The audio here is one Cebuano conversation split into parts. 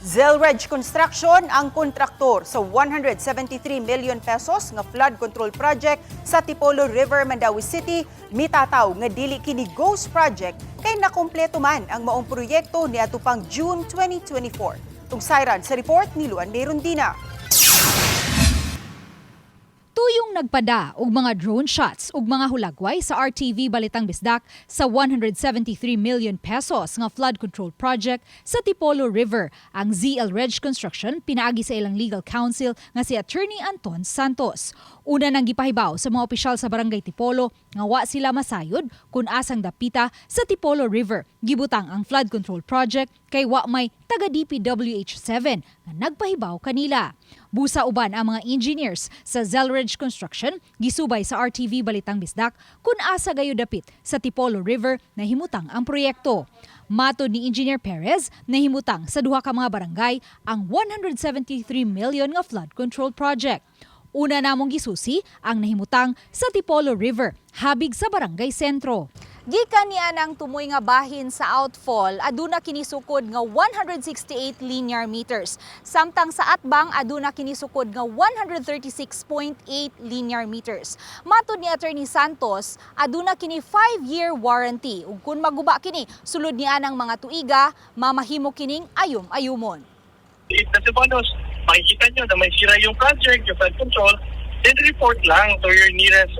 Zelreg Construction ang kontraktor sa 173 million pesos nga flood control project sa Tipolo River, Mandaue City, mitataw nga dili kini ghost project kay nakumpleto man ang maong proyekto niadto pang June 2024. Tungsayran sa report ni Luan Merundina. Tuyong nagpada og mga drone shots ug mga hulagway sa RTV Balitang Bisdak sa 173 million pesos nga flood control project sa Tipolo River ang ZL Reg Construction pinaagi sa ilang legal counsel nga si Attorney Anton Santos. Una nang gipahibaw sa mga opisyal sa Barangay Tipolo nga wa sila masayod kung asang dapita sa Tipolo River gibutang ang flood control project kay wa may taga DPWH 7 nga nagpahibaw kanila. Busa uban ang mga engineers sa Zelridge Construction gisubay sa RTV Balitang Bisdak kung asa gayo dapit sa Tipolo River nahimutang ang proyekto. Matod ni Engineer Perez, nahimutang sa duha ka mga barangay ang 173 million nga flood control project. Una namong gisusi ang nahimutang sa Tipolo River, habig sa Barangay Sentro. Gikan niya ng tumoy nga bahin sa outfall, aduna kini sukod nga 168 linear meters. Samtang sa atbang, aduna kini sukod nga 136.8 linear meters. Matod ni Attorney Santos, aduna kini 5-year warranty. Ug kung maguba kini, sulod niya ng mga tuiga, mamahimo kining ayum-ayumon. If the Cebuanos, makikita nyo na may sira yung project, yung flood control, then report lang to your nearest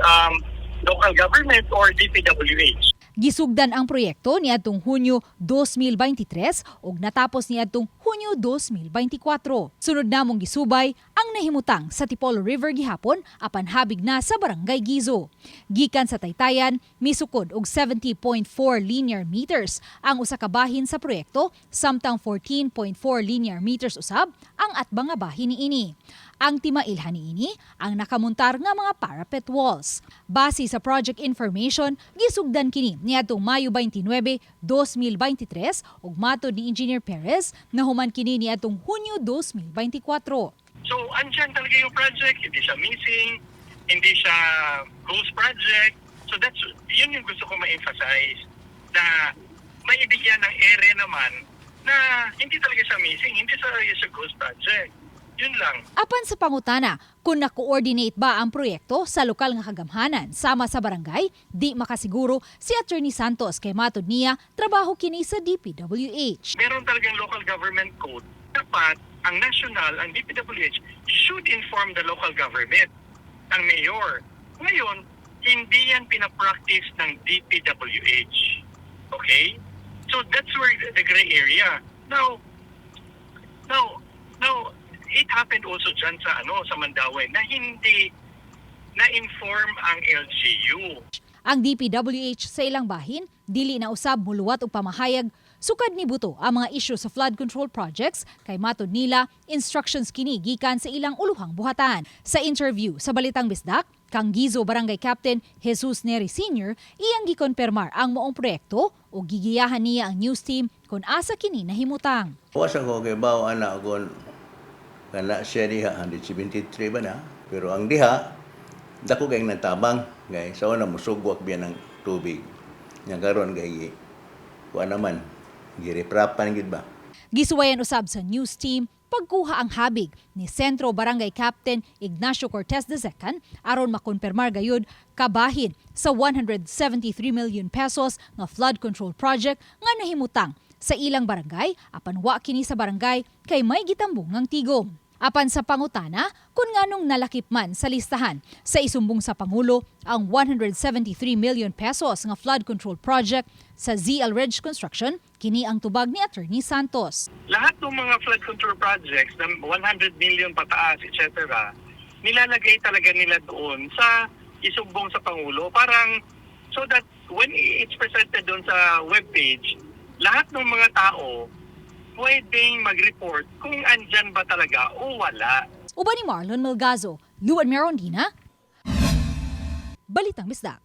local government or DPWH. Gisugdan ang proyekto niadtong Hunyo 2023 ug natapos niadtong Hunyo 2024. Sunod namong gisubay ang nahimutang sa Tipolo River gihapon apan habig na sa Barangay Gizo. Gikan sa taytayan, misukod og 70.4 linear meters ang usa ka bahin sa proyekto samtang 14.4 linear meters usab ang atbang nga bahin niini. Ang timailhan niini ang nakamuntar nga mga parapet walls. Base sa project information, gisugdan kini niadtong Mayo 29, 2023 ug matod ni Engineer Perez nahuman kini niadtong Hunyo 2024. So, andyan talaga yung project, hindi siya missing, hindi siya ghost project. So yun yung gusto ko ma-emphasize na maibigyan ng ere naman na hindi talaga siya missing, hindi siya ghost project. Yun lang. Apan sa pangutana kung na-coordinate ba ang proyekto sa lokal nga kagamhanan sama sa barangay, di makasiguro si Attorney Santos kay matod niya trabaho kini sa DPWH. Meron talagang local government code. Dapat ang national, ang DPWH, should inform the local government, ang mayor. Ngayon, hindi yan pinapractice ng DPWH. Okay? So that's where the gray area. Now, it happened also dyan sa Mandaue na hindi na-inform ang LGU. Ang DPWH sa ilang bahin, dili na usab muluwat og pamahayag sukad nibuto ang mga isyu sa flood control projects kay matod nila instructions kini gikan sa ilang uluhang buhatan. Sa interview sa Balitang Bisdak, kang Gizo Barangay Captain Jesus Neri Sr. iyang gikonpermar ang maong proyekto ug gigiyahan niya ang news team kung asa kini nahimutang. Wa sa ko kahibaw ana kung kana siya diha 173 ba na, pero ang diha dako kay natabang kay sa una musugwak biya ng tubig nya karon kay kuan naman giriprapan gid ba. Gisuwayan usab sa news team pagkuha ang habig ni Sentro Barangay Captain Ignacio Cortez II aron makonpermar gayud kabahin sa 173 million pesos nga flood control project nga nahimutang sa ilang barangay apan wa kini sa barangay kay may gitambong ng tigom. Apan sa pangutana kung nganong nalakip man sa listahan sa isumbong sa Pangulo ang 173 million pesos nga flood control project sa ZL Ridge Construction, kini ang tubag ni Attorney Santos. Lahat ng mga flood control projects na 100 million pataas, etc., nilalagay talaga nila doon sa isumbong sa Pangulo. Parang so that when it's presented doon sa webpage, lahat ng mga tao pwedeng mag-report kung andyan ba talaga o wala. Uban ni Marlon Melgazo, Luan Merondina, Balitang Bisdak.